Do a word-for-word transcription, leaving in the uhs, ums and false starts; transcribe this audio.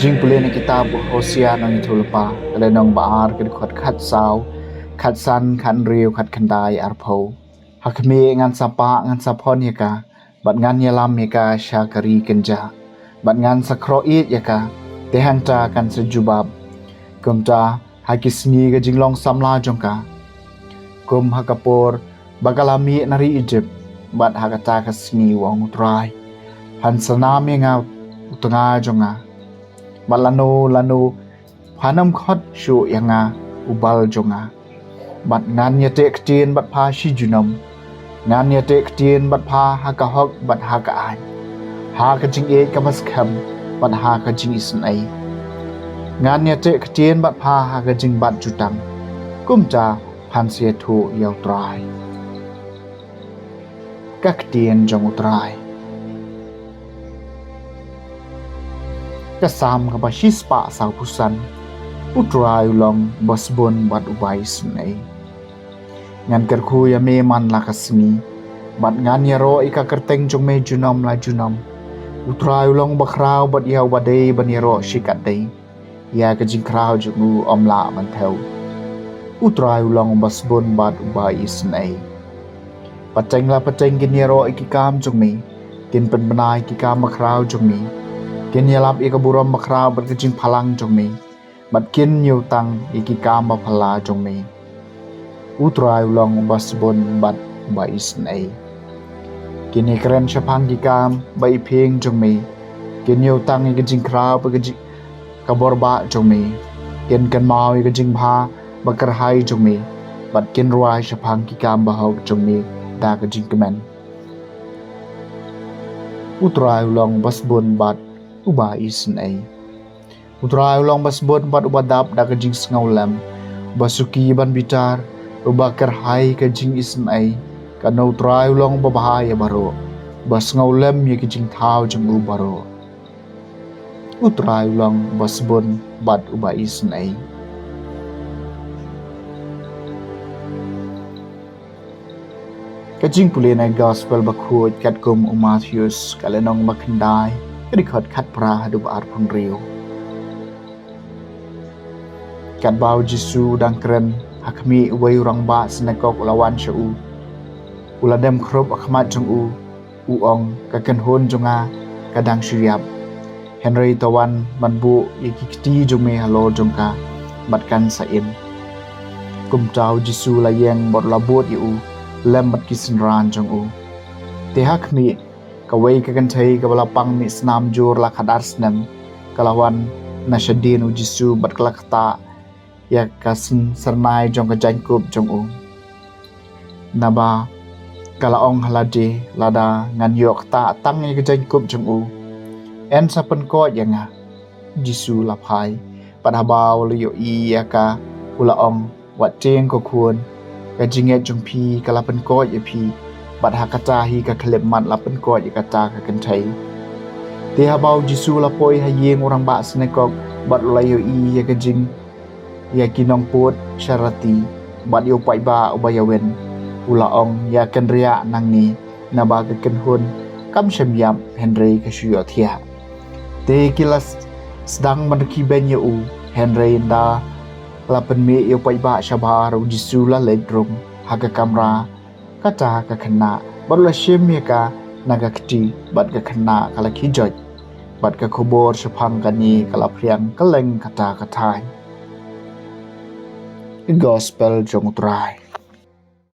Jingpule na kitab Hosea nongïathuhlypa, ka lynnong ba ar, ka dkhot khatsaw, khatsan, khathynriew, khatkhyndai, arphew. Ha khmih ngan sa pah, ngan sa phong ïa ka, bad ngan ïalam ïa ka sha ka ri kynjah, bad ngan sa khroh ïeit ïa ka, te hangta kan sa jubab. Kumta ha ki sngi ka jinglong samla jong ka, kum ha ka por ba ka la mih na ri Ijipt, bad ha kata ka sngi, ong U Trai, phan sa nam ïa nga u tnga jong nga, bad lano lano phan ym khot shuh ïa nga u bal jong nga. Bad ngan ïateh ktien bad pha shi junom. Ngan ïateh ktien bad pha ha ka hok bad ha ka aiñ, ha ka jingïeit kaba skhem bad ha ka jingisynei. Ngan ïateh ktien bad pha ha ka jingbat jutang. Kumta phan sa ïathuh ïa U Trai. Ka ktien jong U Trai. Ka Salm kaba shispah sawphew san. U Trai u long uba sbun bad uba isynei. Ngan kyrkhu ïa me man la ka sngi, bad ngan ïaroh ïa ka kyrteng jong me junom la junom. U Trai u long uba khraw bad ïa uba dei ban ïaroh shikatdei, ïa ka jingkhraw jong u ym lah ban thew. U Trai u long uba sbun bad uba isynei. Pateng la pateng kin ïaroh ïa ki kam jong me, kin pynbna ïa ki kam bakhraw jong me, kin ïalap ïa ka burom bakhraw bad ka jingphalang jong me, bad kin ïohtang ïa ki kam baphylla jong me. U Trai u long uba sbun bad uba isynei. Kin ïakren shaphang ki kam ba iphieng jong me, kin ïohtang ïa ka jingkhraw bad ka jing, ka bor bah jong me. Kin kynmaw ïa ka jingbha ba kyrhai jong me, bad kin rwai shaphang ki kam bahok jong me da ka jingkmen. U Trai u long uba sbun bad uba isynei. U Trai u long uba sbun bad uba dap da ka jingsngewlem, uba suki ban bitar, uba kyrhai ka jingisynei. Katno U Trai u long uba bha ïa baroh, uba sngewlem ïa ki jingthaw jong u baroh. U Trai u long uba sbun bad uba isynei. Ka jingpule na Gospel bakhuid katkum u Mathaios, ka lynnong ba khyndai, ka dkhot khatphra haduh ba arphew hynriew. Katba u Jisu u dang kren ha khmih, uwei u rangbah synagog u la wan sha u. U la dem khrup ha khmat jong u, u ong, ka kynhun jong nga ka dang shu ïap, hynrei to wan ban buh ïa ki kti jong me halor jong ka, bad kan sa im. Kumta u Jisu u la ïeng bad u la bud ïa u lem bad ki synran jong u. Te ha khmih, kawei ka kynthei kaba la pang mih snam jur la khatar snem, ka la wan na shadien u Jisu bad ka la ktah ïa ka syn-, syrnai jong ka jaiñkup jong u. Naba ka la ong ha lade, lada ngan ïoh ktah tang ïa ka jaiñkup jong u, yn sa pynkoit ïa nga. U Jisu u la phai, bad haba u la ïohi ïa ka, u la ong, wat tieng ko khun, ka jingngeit jong phi ka la pynkoit ïa phi. Bad ha kata hi ka khyllipmat la pynkoit ïa kata ka kynthei. Te haba u Jisu u la poi ha ïing u rangbah synagog, bad u la ïohi ïa ka jing, ïa ki nongpud sharati, bad ïa u paidbah uba ïawen, u la ong, ïakynriah nangne, naba ka kynhun kam shym ïap, hynrei ka shu ïohthiah. Te ki la s-, sdang ban rkhie beiñ ïa u, hynrei ynda la pynmih ïa u paidbah shabar, u Jisu u la leit rung ha ka kamra kata ka khynnah, bad u la shim ïa ka na ka kti, bad ka khynnah ka la khie joit, bad ka khubor shaphang kane ka la phriang kylleng kata ka thaiñ. Gospel jong U Trai.